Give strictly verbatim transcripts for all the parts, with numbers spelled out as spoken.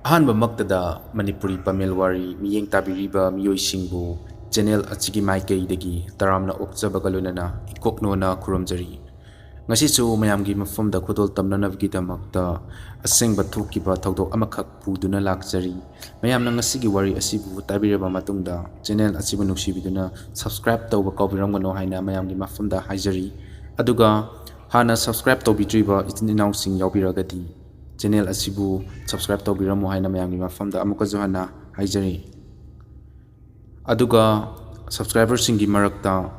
ꯑꯍꯥꯟꯕꯃꯛꯇꯗ ꯃꯅꯤꯄꯨꯔꯤ ꯄꯥꯃꯦꯜ ꯋꯥꯔꯤ ꯃꯤꯠꯌꯦꯡ ꯇꯥꯕꯤꯔꯤꯕ ꯃꯤꯑꯣꯏꯁꯤꯡꯕꯨ ꯆꯦꯅꯦꯜ ꯑꯁꯤꯒꯤ ꯃꯥꯏꯀꯩꯗꯒꯤ ꯇꯔꯥꯝꯅ ꯑꯣꯛꯆꯕꯒ ꯂꯣꯏꯅꯅ ꯏꯀꯣꯛꯅꯣꯅ ꯈꯨꯔꯨꯝꯖꯔꯤ꯫ ꯉꯁꯤꯁꯨ ꯃꯌꯥꯝꯒꯤ ꯃꯐꯝꯗ ꯈꯨꯗꯣꯜ ꯇꯝꯅꯅꯕꯒꯤꯗꯃꯛꯇ ꯑꯁꯦꯡꯕ ꯊꯣꯛꯈꯤꯕ ꯊꯧꯗꯣꯛ ꯑꯃꯈꯛ ꯄꯨꯗꯨꯅ ꯂꯥꯛꯆꯔꯤ꯫ ꯃꯌꯥꯝꯅ ꯉꯁꯤꯒꯤ ꯋꯥꯔꯤ ꯑꯁꯤꯕꯨ ꯇꯥꯕꯤꯔꯕ ꯃꯇꯨꯡꯗ ꯆꯦꯅꯦꯜ ꯑꯁꯤꯕꯨ ꯅꯨꯡꯁꯤꯕꯤꯗꯨꯅ subscribe ꯇꯧꯕ ꯀꯥꯎꯕꯤꯔꯝꯒꯅꯨ ꯍꯥꯏꯅ ꯃꯌꯥꯝꯒꯤ ꯃꯐꯝꯗ ꯍꯥꯏꯖꯔꯤ꯫ ꯑꯗꯨꯒ ꯍꯥꯟꯅ subscribe ꯇꯧꯕꯤꯗ꯭ꯔꯤꯕ ꯏꯆꯤꯟ ꯏꯅꯥꯎꯁꯤꯡ ꯌꯥꯎꯕꯤꯔꯒꯗꯤ ꯆꯦꯅꯦꯜ ꯑꯁꯤꯕꯨ subscribe ꯇꯧꯕꯤꯔꯝꯃꯨ ꯍꯥꯏꯅ ꯃꯌꯥꯝꯒꯤ ꯃꯐꯝꯗ ꯑꯃꯨꯛꯀꯁꯨ ꯍꯟꯅ ꯍꯥꯏꯖꯔꯤ꯫ ꯑꯗꯨꯒ subscriberꯁꯤꯡꯒꯤ ꯃꯔꯛꯇ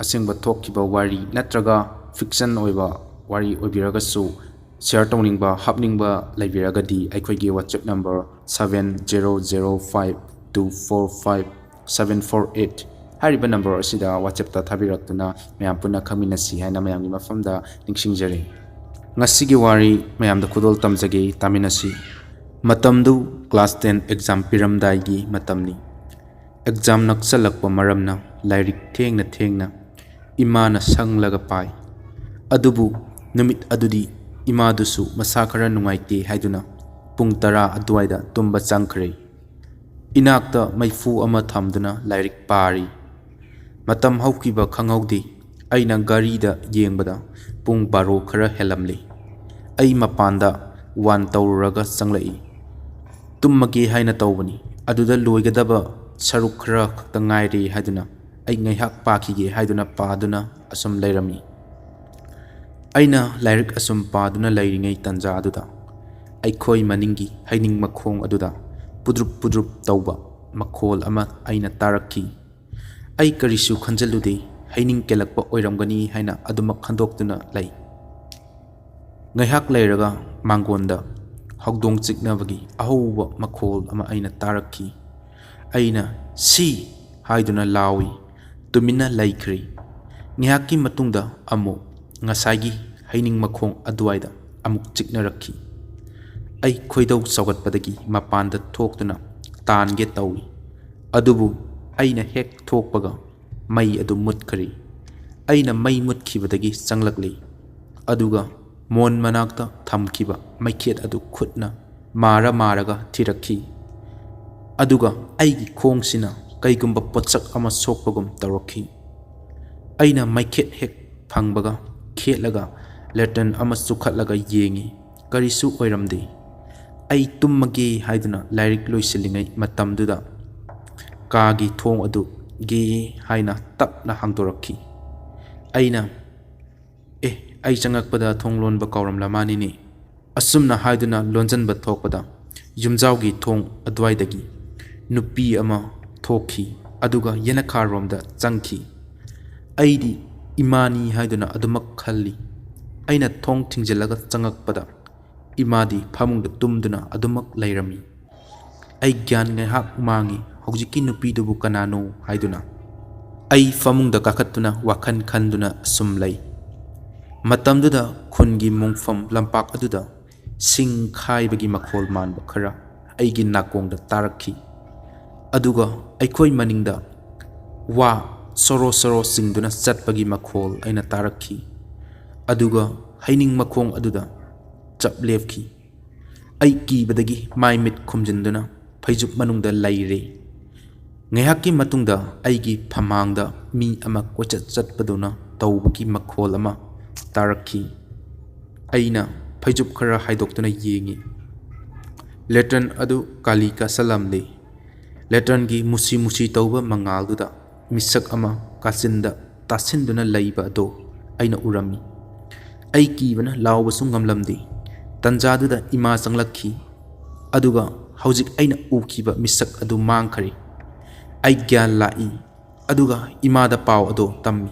ꯑꯁꯦꯡꯕ ꯊꯣꯛꯈꯤꯕ ꯋꯥꯔꯤ ꯅꯠꯇ꯭ꯔꯒ fiction ꯑꯣꯏꯕ ꯋꯥꯔꯤ ꯑꯣꯏꯕꯤꯔꯒꯁꯨ share ꯇꯧꯅꯤꯡꯕ, ꯍꯥꯞꯅꯤꯡꯕ ꯂꯩꯕꯤꯔꯒꯗꯤ ꯑꯩꯈꯣꯏꯒꯤ WhatsApp number seven zero zero five two four five seven four eight ꯍꯥꯏꯔꯤꯕ number ꯑꯁꯤꯗ WhatsAppꯇ ꯊꯥꯕꯤꯔꯛꯇꯨꯅ ꯃꯌꯥꯝ ꯄꯨꯟꯅ ꯈꯪꯃꯤꯟꯅꯁꯤ ꯍꯥꯏꯅ ꯃꯌꯥꯝꯒꯤ ꯃꯐꯝꯗ ꯅꯤꯡꯁꯤꯡꯖꯔꯤ꯫ ꯉꯁꯤꯒꯤ ꯋꯥꯔꯤ ꯃꯌꯥꯝꯗ ꯈꯨꯗꯣꯜ ꯇꯝꯖꯒꯦ, ꯇꯥꯃꯤꯟꯅꯁꯤ꯫ ꯃꯇꯝꯗꯨ class ten exam ꯄꯤꯔꯝꯗꯥꯏꯒꯤ ꯃꯇꯝꯅꯤ꯫ Exam ꯅꯛꯁꯜꯂꯛꯄ ꯃꯔꯝꯅ ꯂꯥꯏꯔꯤꯛ ꯊꯦꯡꯅ ꯊꯦꯡꯅ ꯏꯃꯥꯅ ꯁꯪꯂꯒ ꯄꯥꯏ꯫ ꯑꯗꯨꯕꯨ ꯅꯨꯃꯤꯠ ꯑꯗꯨꯗꯤ ꯏꯃꯥꯗꯨꯁꯨ ꯃꯁꯥ ꯈꯔ ꯅꯨꯡꯉꯥꯏꯇꯦ ꯍꯥꯏꯗꯨꯅ ꯄꯨꯡ ꯇꯔꯥ ꯑꯗꯨꯋꯥꯏꯗ ꯇꯨꯝꯕ ꯆꯪꯈ꯭ꯔꯦ꯫ ꯏꯅꯥꯛꯇ ꯃꯩꯐꯨ ꯑꯃ ꯊꯝꯗꯨꯅ ꯂꯥꯏꯔꯤꯛ ꯄꯥꯔꯤ꯫ ꯃꯇꯝ ꯍꯧꯈꯤꯕ ꯈꯪꯍꯧꯗꯦ꯫ ꯑꯩꯅ ꯘꯔꯤꯗ ꯌꯦꯡꯕꯗ ꯄꯨꯡ ꯕꯥꯔꯣ ꯈꯔ ꯍꯦꯜꯂꯝꯂꯦ꯫ ꯑꯩ ꯃꯄꯥꯟꯗ ꯋꯥꯟ ꯇꯧꯔꯨꯔꯒ ꯆꯪꯂꯛꯏ꯫ ꯇꯨꯝꯃꯒꯦ ꯍꯥꯏꯅ ꯇꯧꯕꯅꯤ꯫ ꯑꯗꯨꯗ ꯂꯣꯏꯒꯗꯕ ꯁꯔꯨꯛ ꯈꯔ ꯈꯛꯇ ꯉꯥꯏꯔꯦ ꯍꯥꯏꯗꯨꯅ ꯑꯩ ꯉꯥꯏꯍꯥꯛ ꯄꯥꯈꯤꯒꯦ ꯍꯥꯏꯗꯨꯅ ꯄꯥꯗꯨꯅ ꯑꯁꯨꯝ ꯂꯩꯔꯝꯃꯤ꯫ ꯑꯩꯅ ꯂꯥꯏꯔꯤꯛ ꯑꯁꯨꯝ ꯄꯥꯗꯨꯅ ꯂꯩꯔꯤꯉꯩ ꯇꯟꯖꯥ ꯑꯗꯨꯗ ꯑꯩꯈꯣꯏ ꯃꯅꯤꯡꯒꯤ ꯍꯩꯅꯤꯡ ꯃꯈꯣꯡ ꯑꯗꯨꯗ ꯄꯨꯗ꯭ꯔꯨꯞ ꯄꯨꯗ꯭ꯔꯨꯞ ꯇꯧꯕ ꯃꯈꯣꯜ ꯑꯃ ꯑꯩꯅ ꯇꯥꯔꯛꯈꯤ꯫ ꯑꯩ ꯀꯔꯤꯁꯨ ꯈꯟꯖꯤꯜꯂꯨꯗꯦ, ꯍꯩꯅꯤꯡ ꯀꯦꯜꯂꯛꯄ ꯑꯣꯏꯔꯝꯒꯅꯤ ꯍꯥꯏꯅ ꯑꯗꯨꯃꯛ ꯈꯟꯗꯣꯛꯇꯨꯅ ꯂꯩ꯫ ꯉꯥꯏꯍꯥꯛ ꯂꯩꯔꯒ ꯃꯥꯡꯒꯣꯟꯗ ꯍꯧꯗꯣꯡ ꯆꯤꯛꯅꯕꯒꯤ ꯑꯍꯧꯕ ꯃꯈꯣꯜ ꯑꯃ ꯑꯩꯅ ꯇꯥꯔꯛꯈꯤ꯫ ꯑꯩꯅ "ꯁꯤ!" ꯍꯥꯏꯗꯨꯅ ꯂꯥꯎꯏ꯫ ꯇꯨꯃꯤꯟꯅ ꯂꯩꯈ꯭ꯔꯦ꯫ ꯉꯥꯏꯍꯥꯛꯀꯤ ꯃꯇꯨꯡꯗ ꯑꯃꯨꯛ ꯉꯁꯥꯏꯒꯤ ꯍꯩꯅꯤꯡ ꯃꯈꯣꯡ ꯑꯗꯨꯋꯥꯏꯗ ꯑꯃꯨꯛ ꯆꯤꯛꯅꯔꯛꯈꯤ꯫ ꯑꯩ ꯈꯣꯏꯗꯧ ꯁꯧꯒꯠꯄꯗꯒꯤ ꯃꯄꯥꯟꯗ ꯊꯣꯛꯇꯨꯅ ꯇꯥꯟꯒꯦ ꯇꯧꯏ꯫ ꯑꯗꯨꯕꯨ ꯑꯩꯅ ꯍꯦꯛ ꯊꯣꯛꯄꯒ ꯃꯩ ꯑꯗꯨ ꯃꯨꯠꯈ꯭ꯔꯦ꯫ ꯑꯩꯅ ꯃꯩ ꯃꯨꯠꯈꯤꯕꯗꯒꯤ ꯆꯪꯂꯛꯂꯦ꯫ ꯑꯗꯨꯒ ꯃꯣꯟ ꯃꯅꯥꯛꯇ ꯊꯝꯈꯤꯕ ꯃꯩꯈꯦꯠ ꯑꯗꯨ ꯈꯨꯠꯅ ꯃꯥꯔ ꯃꯥꯔꯒ ꯊꯤꯔꯛꯈꯤ꯫ ꯑꯗꯨꯒ ꯑꯩꯒꯤ ꯈꯣꯡꯁꯤꯅ ꯀꯩꯒꯨꯝꯕ ꯄꯣꯠꯁꯛ ꯑꯃ ꯁꯣꯛꯄꯒꯨꯝ ꯇꯧꯔꯛꯈꯤ꯫ ꯑꯩꯅ ꯃꯩꯈꯦꯠ ꯍꯦꯛ ꯐꯪꯕꯒ ꯈꯦꯠꯂꯒ ꯂꯦꯇ꯭ꯔꯟ ꯑꯃ ꯆꯨꯈꯠꯂꯒ ꯌꯦꯡꯉꯤ꯫ ꯀꯔꯤꯁꯨ ꯑꯣꯏꯔꯝꯗꯦ꯫ ꯑꯩ ꯇꯨꯝꯃꯒꯦ ꯍꯥꯏꯗꯨꯅ ꯂꯥꯏꯔꯤꯛ ꯂꯣꯏꯁꯤꯜꯂꯤꯉꯩ ꯃꯇꯝꯗꯨꯗ ꯀꯥꯒꯤ ꯊꯣꯡ ꯑꯗꯨ ꯒꯦ ꯍꯥꯏꯅ ꯇꯞꯅ ꯍꯥꯡꯗꯣꯔꯛꯈꯤ꯫ ꯑꯩꯅ, "ꯑꯦ, ꯑꯩ ꯆꯪꯉꯛꯄꯗ ꯊꯣꯡ ꯂꯣꯟꯕ ꯀꯥꯎꯔꯝꯂ ꯃꯥꯅꯤꯅꯦ"꯫ ꯑꯁꯨꯝꯅ ꯍꯥꯏꯗꯨꯅ ꯂꯣꯟꯖꯟꯕ ꯊꯣꯛꯄꯗ ꯌꯨꯝꯖꯥꯎꯒꯤ ꯊꯣꯡ ꯑꯗꯨꯋꯥꯏꯗꯒꯤ ꯅꯨꯄꯤ ꯑꯃ ꯊꯣꯛꯈꯤ, ꯑꯗꯨꯒ ꯌꯦꯅꯈꯥꯔꯣꯝꯗ ꯆꯪꯈꯤ꯫ ꯑꯩꯗꯤ ꯏꯃꯥꯅꯤ ꯍꯥꯏꯗꯨꯅ ꯑꯗꯨꯃꯛ ꯈꯜꯂꯤ꯫ ꯑꯩꯅ ꯊꯣꯡ ꯊꯤꯡꯖꯤꯜꯂꯒ ꯆꯪꯉꯛꯄꯗ ꯏꯃꯥꯗꯤ ꯐꯃꯨꯡꯗ ꯇꯨꯝꯗꯨꯅ ꯑꯗꯨꯃꯛ ꯂꯩꯔꯝꯃꯤ꯫ ꯑꯩ ꯒ꯭ꯌꯥꯟ ꯉꯥꯏꯍꯥꯛ ꯃꯥꯡꯉꯤ꯫ ꯍꯧꯖꯤꯛꯀꯤ ꯅꯨꯄꯤꯗꯨꯕꯨ ꯀꯅꯥꯅꯣ ꯍꯥꯏꯗꯨꯅ꯫ ꯑꯩ ꯐꯃꯨꯡꯗ ꯀꯥꯈꯠꯇꯨꯅ ꯋꯥꯈꯜ ꯈꯟꯗꯨꯅ ꯑꯁꯨꯝ ꯂꯩ꯫ ꯃꯇꯝꯗꯨꯗ ꯈꯨꯟꯒꯤ ꯃꯣꯡꯐꯝ ꯂꯝꯄꯥꯛ ꯑꯗꯨꯗ ꯁꯤꯡ ꯈꯥꯏꯕꯒꯤ ꯃꯈꯣꯜ ꯃꯥꯟꯕ ꯈꯔ ꯑꯩꯒꯤ ꯅꯥꯀꯣꯡꯗ ꯇꯥꯔꯛꯈꯤ꯫ ꯑꯗꯨꯒ ꯑꯩꯈꯣꯏ ꯃꯅꯤꯡꯗ ꯋꯥ ꯁꯣꯔꯣ ꯁꯣꯔꯣ ꯆꯤꯡꯗꯨꯅ ꯆꯠꯄꯒꯤ ꯃꯈꯣꯜ ꯑꯩꯅ ꯇꯥꯔꯛꯈꯤ꯫ ꯑꯗꯨꯒ ꯍꯩꯅꯤꯡ ꯃꯈꯣꯡ ꯑꯗꯨꯗ ꯆꯞ ꯂꯦꯞꯈꯤ꯫ ꯑꯩ ꯀꯤꯕꯗꯒꯤ ꯃꯥꯏ ꯃꯤꯠ ꯈꯨꯝꯖꯤꯟꯗꯨꯅ ꯐꯩꯖꯨꯞ ꯃꯅꯨꯡꯗ ꯂꯩꯔꯦ꯫ ꯉꯥꯏꯍꯥꯛꯀꯤ ꯃꯇꯨꯡꯗ ꯑꯩꯒꯤ ꯐꯝꯃꯥꯡꯗ ꯃꯤ ꯑꯃ ꯀꯣꯏꯆꯠ ꯆꯠꯄꯗꯧꯅ ꯇꯧꯕꯒꯤ ꯃꯈꯣꯜ ꯑꯃ ꯇꯥꯔꯛꯈꯤ꯫ ꯑꯩꯅ ꯐꯩꯖꯨꯞ ꯈꯔ ꯍꯥꯏꯗꯣꯛꯇꯨꯅ ꯌꯦꯡꯉꯤ꯫ ꯂꯦꯇ꯭ꯔꯟ ꯑꯗꯨ ꯀꯥꯂꯤ ꯀꯥꯁꯜꯂꯝꯂꯦ꯫ ꯂꯦꯇ꯭ꯔꯟꯒꯤ ꯃꯨꯁꯤ ꯃꯨꯁꯤ ꯇꯧꯕ ꯃꯉꯥꯜꯗꯨꯗ ꯃꯤꯁꯛ ꯑꯃ ꯀꯥꯆꯤꯟꯗ ꯇꯥꯁꯤꯟꯗꯨꯅ ꯂꯩꯕ ꯑꯗꯨ ꯑꯩꯅ ꯎꯔꯝꯃꯤ꯫ ꯑꯩ ꯀꯤꯕꯅ ꯂꯥꯎꯕꯁꯨ ꯉꯝꯂꯝꯗꯦ꯫ ꯇꯟꯖꯥꯗꯨꯗ ꯏꯃꯥ ꯆꯪꯂꯛꯈꯤ꯫ ꯑꯗꯨꯒ ꯍꯧꯖꯤꯛ ꯑꯩꯅ ꯎꯈꯤꯕ ꯃꯤꯁꯛ ꯑꯗꯨ ꯃꯥꯡꯈꯔꯦ꯫ ꯑꯩ ꯒ꯭ꯌꯥꯟ ꯂꯥꯛꯏ꯫ ꯑꯗꯨꯒ ꯏꯃꯥꯗ ꯄꯥꯎ ꯑꯗꯨ ꯇꯝꯃꯤ꯫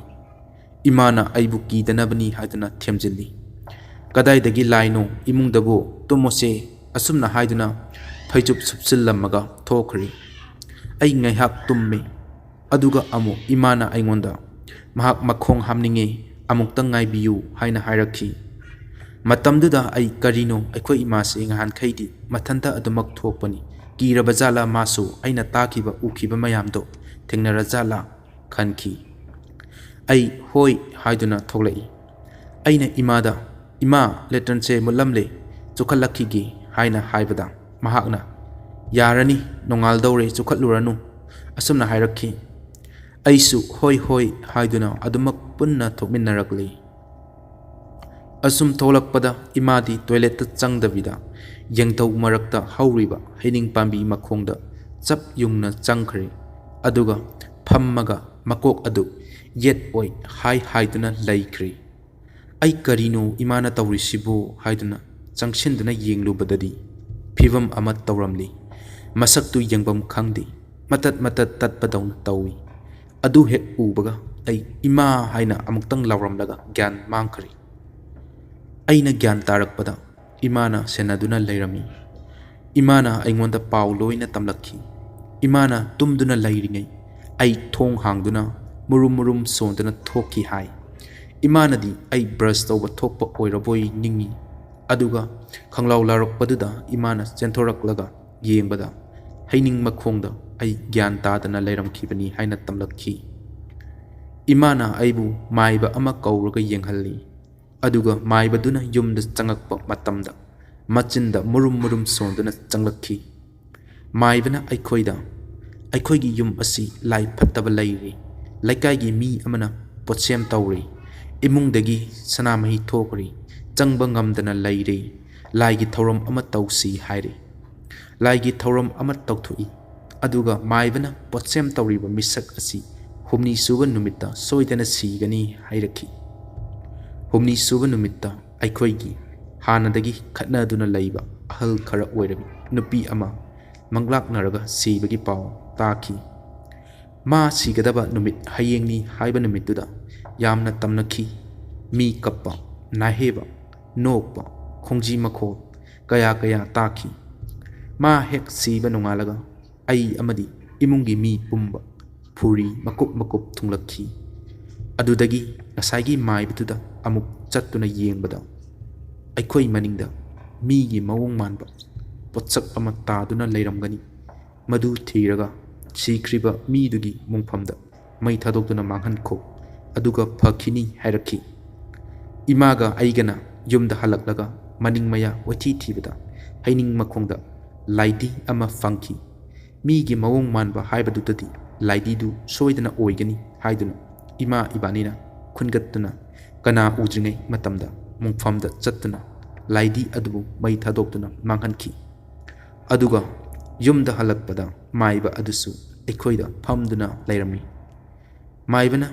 ꯏꯃꯥꯅ ꯑꯩꯕꯨ ꯀꯤꯗꯅꯕꯅꯤ ꯍꯥꯏꯗꯨꯅ ꯊꯦꯝꯖꯤꯜꯂꯤ꯫ "ꯀꯗꯥꯏꯗꯒꯤ ꯂꯥꯏꯅꯣ? ꯏꯃꯨꯡꯗꯕꯨ ꯇꯨꯝꯃꯣꯁꯦ", ꯑꯁꯨꯝꯅ ꯍꯥꯏꯗꯨꯅ ꯐꯩꯖꯨꯞ ꯁꯨꯞꯆꯤꯜꯂꯝꯃꯒ ꯊꯣꯛꯈ꯭ꯔꯦ꯫ ꯑꯩ ꯉꯥꯏꯍꯥꯛ ꯇꯨꯝꯃꯤ꯫ ꯑꯗꯨꯒ ꯑꯃꯨꯛ ꯏꯃꯥꯅ ꯑꯩꯉꯣꯟꯗ, "ꯃꯍꯥꯛ ꯃꯈꯣꯡ ꯍꯥꯝꯅꯤꯡꯉꯤ, ꯑꯃꯨꯛꯇ ꯉꯥꯏꯕꯤꯌꯨ" ꯍꯥꯏꯅ ꯍꯥꯏꯔꯛꯈꯤ꯫ ꯃꯇꯝꯗꯨꯗ ꯑꯩ, "ꯀꯔꯤꯅꯣ? ꯑꯩꯈꯣꯏ ꯏꯃꯥꯁꯤ ꯉꯍꯥꯟꯈꯩꯗꯤ ꯃꯊꯟꯇ ꯑꯗꯨꯃꯛ ꯊꯣꯛꯄꯅꯤ꯫ ꯀꯤꯔꯕ ꯖꯥꯠꯂ ꯃꯥꯁꯨ? ꯑꯩꯅ ꯇꯥꯈꯤꯕ, ꯎꯈꯤꯕ ꯃꯌꯥꯝꯗꯣ ꯊꯦꯡꯅꯔ ꯖꯥꯠꯂ?" ꯈꯟꯈꯤ꯫ ꯑꯩ "ꯍꯣꯏ" ꯍꯥꯏꯗꯨꯅ ꯊꯣꯛꯂꯛꯏ꯫ ꯑꯩꯅ ꯏꯃꯥꯗ, "ꯏꯃꯥ, ꯂꯦꯇ꯭ꯔꯟꯁꯦ ꯃꯨꯠꯂꯝꯂꯦ, ꯆꯨꯈꯠꯂꯛꯈꯤꯒꯦ" ꯍꯥꯏꯅ ꯍꯥꯏꯕꯗ, ꯃꯍꯥꯛꯅ, "ꯌꯥꯔꯅꯤ, ꯅꯣꯡꯉꯥꯜꯗꯧꯔꯦ, ꯆꯨꯈꯠꯂꯨꯔꯅꯨ," ꯑꯁꯨꯝꯅ ꯍꯥꯏꯔꯛꯈꯤ꯫ ꯑꯩꯁꯨ "ꯍꯣꯏ, ꯍꯣꯏ" ꯍꯥꯏꯗꯨꯅ ꯑꯗꯨꯃꯛ ꯄꯨꯟꯅ ꯊꯣꯛꯃꯤꯟꯅꯔꯛꯂꯤ꯫ ꯑꯁꯨꯝ ꯊꯣꯛꯂꯛꯄꯗ ꯏꯃꯥꯗꯤ ꯇꯣꯏꯂꯦꯠꯇ ꯆꯪꯗꯕꯤꯗ ꯌꯦꯡꯊꯧ ꯃꯔꯛꯇ ꯍꯧꯔꯤꯕ ꯍꯩꯅꯤꯡ ꯄꯥꯝꯕꯤ ꯃꯈꯣꯡꯗ ꯆꯞ ꯌꯨꯡꯅ ꯆꯪꯈ꯭ꯔꯦ꯫ ꯑꯗꯨꯒ ꯐꯝꯃꯒ ꯃꯀꯣꯛ ꯑꯗꯨ ꯌꯦꯠ ꯑꯣꯏ ꯍꯥꯏ ꯍꯥꯏꯗꯨꯅ ꯂꯩꯈ꯭ꯔꯦ꯫ "ꯑꯩ ꯀꯔꯤꯅꯣ ꯏꯃꯥꯅ ꯇꯧꯔꯤꯁꯤꯕꯨ?" ꯍꯥꯏꯗꯨꯅ ꯆꯪꯁꯤꯟꯗꯨꯅ ꯌꯦꯡꯂꯨꯕꯗꯗꯤ ꯐꯤꯕꯝ ꯑꯃ ꯇꯧꯔꯝꯂꯤ꯫ ꯃꯁꯛꯇꯨ ꯌꯦꯡꯐꯝ ꯈꯪꯗꯦ, ꯃꯇꯠ ꯃꯇꯠ ꯇꯠꯄꯗꯧꯅ ꯇꯧꯏ꯫ ꯑꯗꯨ ꯍꯦꯛ ꯎꯕꯒ ꯑꯩ "ꯏꯃꯥ" ꯍꯥꯏꯅ ꯑꯃꯨꯛꯇꯪ ꯂꯥꯎꯔꯝꯂꯒ ꯒ꯭ꯌꯥꯟ ꯃꯥꯡꯈ꯭ꯔꯦ꯫ ꯑꯩꯅ ꯒ꯭ꯌꯥꯟ ꯇꯥꯔꯛꯄꯗ ꯏꯃꯥꯅ ꯁꯦꯟꯅꯗꯨꯅ ꯂꯩꯔꯝꯃꯤ꯫ ꯏꯃꯥꯅ ꯑꯩꯉꯣꯟꯗ ꯄꯥꯎ ꯂꯣꯏꯅ ꯇꯝꯂꯛꯈꯤ꯫ ꯏꯃꯥꯅ ꯇꯨꯝꯗꯨꯅ ꯂꯩꯔꯤꯉꯩ ꯑꯩ ꯊꯣꯡ ꯍꯥꯡꯗꯨꯅ ꯃꯨꯔꯨꯝ ꯃꯨꯔꯨꯝ ꯁꯣꯟꯗꯨꯅ ꯊꯣꯛꯈꯤ ꯍꯥꯏ꯫ ꯏꯃꯥꯅꯗꯤ ꯑꯩ ꯕ꯭ꯔꯁ ꯇꯧꯕ ꯊꯣꯛꯄ ꯑꯣꯏꯔꯕꯣꯏ ꯅꯤꯡꯏ꯫ ꯑꯗꯨꯒ ꯈꯪꯂꯥꯎ ꯂꯥꯎꯔꯛꯄꯗꯨꯗ ꯏꯃꯥꯅ ꯆꯦꯟꯊꯣꯔꯛꯂꯒ ꯌꯦꯡꯕꯗ ꯍꯩꯅꯤꯡ ꯃꯈꯣꯡꯗ ꯑꯩ ꯒ꯭ꯌꯥꯟ ꯇꯥꯗꯅ ꯂꯩꯔꯝꯈꯤꯕꯅꯤ ꯍꯥꯏꯅ ꯇꯝꯂꯛꯈꯤ꯫ ꯏꯃꯥꯅ ꯑꯩꯕꯨ ꯃꯥꯏꯕ ꯑꯃ ꯀꯧꯔꯒ ꯌꯦꯡꯍꯜꯂꯤ꯫ ꯑꯗꯨꯒ ꯃꯥꯏꯕꯗꯨꯅ ꯌꯨꯝꯗ ꯆꯪꯂꯛꯄ ꯃꯇꯝꯗ ꯃꯆꯤꯟꯗ ꯃꯨꯔꯨꯝ ꯃꯨꯔꯨꯝ ꯁꯣꯟꯗꯨꯅ ꯆꯪꯂꯛꯈꯤ꯫ ꯃꯥꯏꯕꯅ ꯑꯩꯈꯣꯏꯗ, "ꯑꯩꯈꯣꯏꯒꯤ ꯌꯨꯝ ꯑꯁꯤ ꯂꯥꯏ ꯐꯠꯇꯕ ꯂꯩꯔꯤ꯫ ꯂꯩꯀꯥꯏꯒꯤ ꯃꯤ ꯑꯃꯅ ꯄꯣꯠꯁꯦꯝ ꯇꯧꯔꯤ꯫ ꯏꯃꯨꯡꯗꯒꯤ ꯁꯅꯥꯃꯍꯤ ꯊꯣꯛꯈ꯭ꯔꯤ꯫ ꯆꯪꯕ ꯉꯝꯗꯅ ꯂꯩꯔꯤ꯫ ꯂꯥꯏꯒꯤ ꯊꯧꯔꯝ ꯑꯃ ꯇꯧꯁꯤ" ꯍꯥꯏꯔꯤ꯫ ꯂꯥꯏꯒꯤ ꯊꯧꯔꯝ ꯑꯃ ꯇꯧꯊꯣꯛꯏ꯫ ꯑꯗꯨꯒ ꯃꯥꯏꯕꯅ ꯄꯣꯠꯁꯦꯝ ꯇꯧꯔꯤꯕ ꯃꯤꯁꯛ ꯑꯁꯤ ꯍꯨꯝꯅꯤ ꯁꯨꯕ ꯅꯨꯃꯤꯠꯇ ꯁꯣꯏꯗꯅ ꯁꯤꯒꯅꯤ ꯍꯥꯏꯔꯛꯈꯤ꯫ ꯍꯨꯝꯅꯤ ꯁꯨꯕ ꯅꯨꯃꯤꯠꯇ ꯑꯩꯈꯣꯏꯒꯤ ꯍꯥꯟꯅꯗꯒꯤ ꯈꯠꯅꯗꯨꯅ ꯂꯩꯕ ꯑꯍꯜ ꯈꯔ ꯑꯣꯏꯔꯕꯤ ꯅꯨꯄꯤ ꯑꯃ ꯃꯪꯂꯥꯛꯅꯔꯒ ꯁꯤꯕꯒꯤ ꯄꯥꯎ ꯇꯥꯈꯤ꯫ ꯃꯥ ꯁꯤꯒꯗꯕ ꯅꯨꯃꯤꯠ ꯍꯌꯦꯡꯅꯤ ꯍꯥꯏꯕ ꯅꯨꯃꯤꯠꯇꯨꯗ ꯌꯥꯝꯅ ꯇꯝꯅꯈꯤ꯫ ꯃꯤ ꯀꯞꯄ, ꯅꯥꯍꯦꯕ, ꯅꯣꯛꯄ, ꯈꯣꯡꯖꯤ ꯃꯈꯣꯜ ꯀꯌꯥ ꯀꯌꯥ ꯇꯥꯈꯤ꯫ ꯃꯥ ꯍꯦꯛ ꯁꯤꯕ ꯅꯣꯡꯉꯥꯜꯂꯒ ꯑꯩ ꯑꯃꯗꯤ ꯏꯃꯨꯡꯒꯤ ꯃꯤ ꯄꯨꯝꯕ ꯐꯨꯔꯤ ꯃꯀꯨꯞ ꯃꯀꯨꯞ ꯊꯨꯡꯂꯛꯈꯤ꯫ ꯑꯗꯨꯗꯒꯤ ꯉꯁꯥꯏꯒꯤ ꯃꯥꯏꯕꯗꯨꯗ ꯑꯃꯨꯛ ꯆꯠꯇꯨꯅ ꯌꯦꯡꯕꯗ ꯑꯩꯈꯣꯏ ꯃꯅꯤꯡꯗ ꯃꯤꯒꯤ ꯃꯑꯣꯡ ꯃꯥꯟꯕ ꯄꯣꯠꯁꯛ ꯑꯃ ꯇꯥꯗꯨꯅ ꯂꯩꯔꯝꯒꯅꯤ꯫ ꯃꯗꯨ ꯊꯤꯔꯒ ꯁꯤꯈ꯭ꯔꯤꯕ ꯃꯤꯗꯨꯒꯤ ꯃꯣꯡꯐꯝꯗ ꯃꯩ ꯊꯥꯗꯣꯛꯇꯨꯅ ꯃꯥꯡꯍꯟꯈꯣ, ꯑꯗꯨꯒ ꯐꯈꯤꯅꯤ ꯍꯥꯏꯔꯛꯈꯤ꯫ ꯏꯃꯥꯒ ꯑꯩꯒꯅ ꯌꯨꯝꯗ ꯍꯜꯂꯛꯂꯒ ꯃꯅꯤꯡ ꯃꯌꯥ ꯀꯣꯏꯊꯤ ꯊꯤꯕꯗ ꯍꯩꯅꯤꯡ ꯃꯈꯣꯡꯗ ꯂꯥꯏꯙꯤ ꯑꯃ ꯐꯪꯈꯤ꯫ ꯃꯤꯒꯤ ꯃꯑꯣꯡ ꯃꯥꯟꯕ ꯍꯥꯏꯕꯗꯨꯗꯗꯤ ꯂꯥꯏꯙꯤꯗꯨ ꯁꯣꯏꯗꯅ ꯑꯣꯏꯒꯅꯤ ꯍꯥꯏꯗꯨꯅ ꯏꯃꯥ ꯏꯕꯥꯅꯤꯅ ꯈꯨꯟꯒꯠꯇꯨꯅ ꯀꯅꯥ ꯎꯗ꯭ꯔꯤꯉꯩ ꯃꯇꯝꯗ ꯃꯨꯡꯐꯝꯗ ꯆꯠꯇꯨꯅ ꯂꯥꯏꯙꯤ ꯑꯗꯨꯕꯨ ꯃꯩ ꯊꯥꯗꯣꯛꯇꯨꯅ ꯃꯥꯡꯍꯟꯈꯤ꯫ ꯑꯗꯨꯒ ꯌꯨꯝꯗ ꯍꯜꯂꯛꯄꯗ ꯃꯥꯏꯕ ꯑꯗꯨꯁꯨ ꯑꯩꯈꯣꯏꯗ ꯐꯝꯗꯨꯅ ꯂꯩꯔꯝꯃꯤ꯫ ꯃꯥꯏꯕꯅ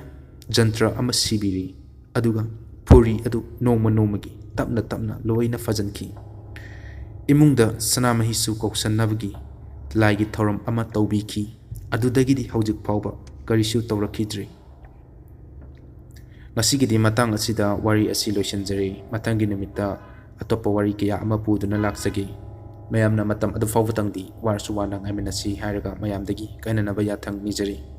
ꯖꯟꯇ꯭ꯔ ꯑꯃ ꯁꯤꯕꯤꯔꯤ, ꯑꯗꯨꯒ ꯐꯨꯔꯤ ꯑꯗꯨ ꯅꯣꯡꯃ ꯅꯣꯡꯃꯒꯤ ꯇꯞꯅ ꯇꯞꯅ ꯂꯣꯏꯅ ꯐꯖꯟꯈꯤ꯫ ꯏꯃꯨꯡꯗ ꯁꯅꯥꯃꯍꯤꯁꯨ ꯀꯧꯁꯟꯅꯕꯒꯤ ꯂꯥꯏꯒꯤ ꯊꯧꯔꯝ ꯑꯃ ꯇꯧꯕꯤꯈꯤ꯫ ꯑꯗꯨꯗꯒꯤꯗꯤ ꯍꯧꯖꯤꯛ ꯐꯥꯎꯕ ꯀꯔꯤꯁꯨ ꯇꯧꯔꯛꯈꯤꯗ꯭ꯔꯤ꯫ ꯉꯁꯤꯒꯤꯗꯤ ꯃꯇꯥꯡ ꯑꯁꯤꯗ ꯋꯥꯔꯤ ꯑꯁꯤ ꯂꯣꯏꯁꯤꯟꯖꯔꯤ꯫ ꯃꯊꯪꯒꯤ ꯅꯨꯃꯤꯠꯇ ꯑꯇꯣꯞꯄ ꯋꯥꯔꯤ ꯀꯌꯥ ꯑꯃ ꯄꯨꯗꯨꯅ ꯂꯥꯛꯆꯒꯦ꯫ ꯃꯌꯥꯝꯅ ꯃꯇꯝ ꯑꯗꯨ ꯐꯥꯎꯕꯇꯪꯗꯤ ꯋꯥꯔꯁꯨ ꯋꯥꯅ ꯉꯥꯏꯃꯤꯟꯅꯁꯤ ꯍꯥꯏꯔꯒ ꯃꯌꯥꯝꯗꯒꯤ ꯀꯥꯏꯅꯅꯕ ꯌꯥꯊꯪ ꯅꯤꯖꯔꯤ꯫